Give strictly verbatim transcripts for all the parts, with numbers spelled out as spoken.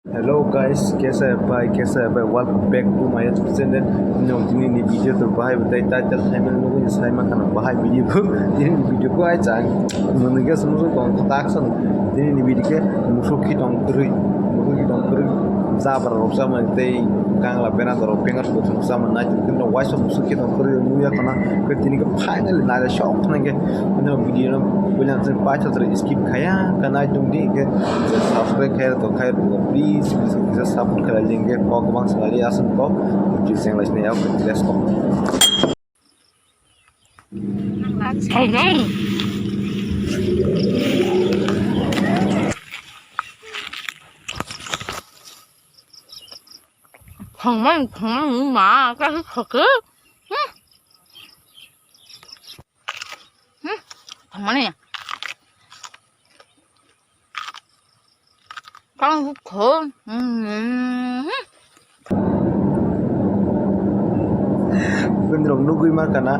Hello guys, kaisa hai bhai, kaisa hai bhai, welcome back to my YouTube channel. Nong tini ni video to bahai bwtai title thaimani nugwi sai ma khana bahai video ko. Tini ni video ko ai chang. Mwnwi khe sumsok tong tak san. Tini ni video khe musuk khitong kwrwi, musuk khitong kwrwi. Jabra rok chamani tei gangla bera dorok pengar rok chamani nai tong waisa musuk khitong kwrwi nuya khana. Khe tini khe finally nai sok khana khe. Video no bulan sen paithak skip khaya kanai tong di khe. Subscribe khair to khair to, please, please, please support khair link kok bang sali asam kok. Please yang lai sini ya, let's go. Thangmani, thangmani, ma, ka se thake. Hmm. Hmm. Thangmani. Kang kho. Hmm. Bini rok nugwi ma kana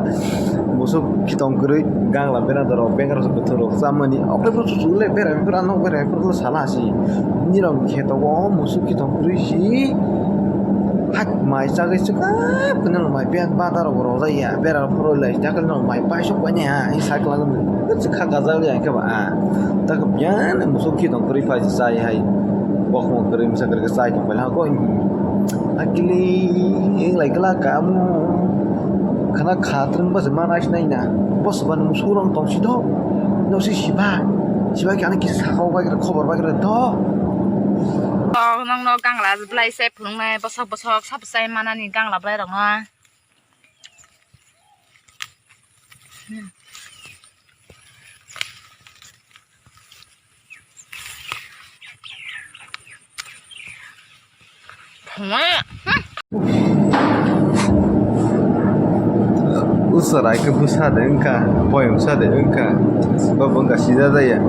musuk khitong kwrwi gangla bena dorok bengar rok bwthwrok chamani okle bwswk le berai bwra nok berai bwra sala si nirok kheto o musuk khitong kwrwi si. Hak mai chagwi chwkap kwnwi mai beng bata rok rojak ya bera phoro lai jakal no mai paisok bai ne ha cycle ang kha gajal ya khe ba a ta khe biyan musuk khitong kwrwi phai chai hai bokhmo kwrwi masa kwrwi chai tong pai ha ko akili eng lai kla kamu khana kha twrwng bwse ma nai sinai na bwse ban musuk rong tong si do no si siba siba khe ani kisa sakao bai khobor bai do. Nokno gangla belai se phunuknai bosok bosok sabo chai manani gangla belai rokno. Usarai khe bwsa de wngkha, poyong sa de wngkha. Bo wngkha sida jaya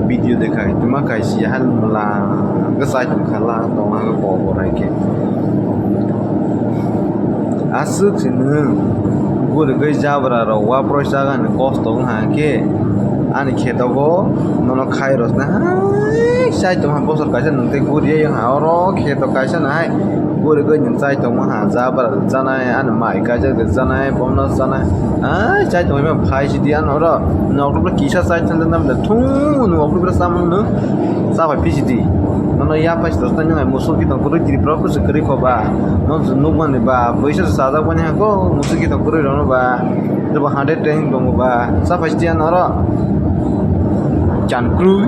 video de khai tuma kai si hal mala khe chai tong kha la tong ha bo bo rai khe. Aswk se nwng guri gwi jabra rok waproi chagani kosto wngkha khe ani kheto go nono khai rosna hai chai tong ha bosor kaisa nwng tei guri ya ha oro kheto kaisa no hai. Guri gwi nwng chai tongma ha, jabra rok chanai, ani mai kaijak rok chanai, bomno chanai. Ai, chai tongma phai sidi ano oro. Nokdok kisa chai thang nam da thung nokdok samung no. Sa phai phi sidi. Nono ya phai sidi tang nang musuk ki tong kwrwi tiri prok kwrwi khoba. No nukmani ba, bwisa sajak bani ha ko musuk ki tong kwrwi rono ba. Jobo hundred ten tongo ba. Sa phai sidi ano oro. Chan kwrwi.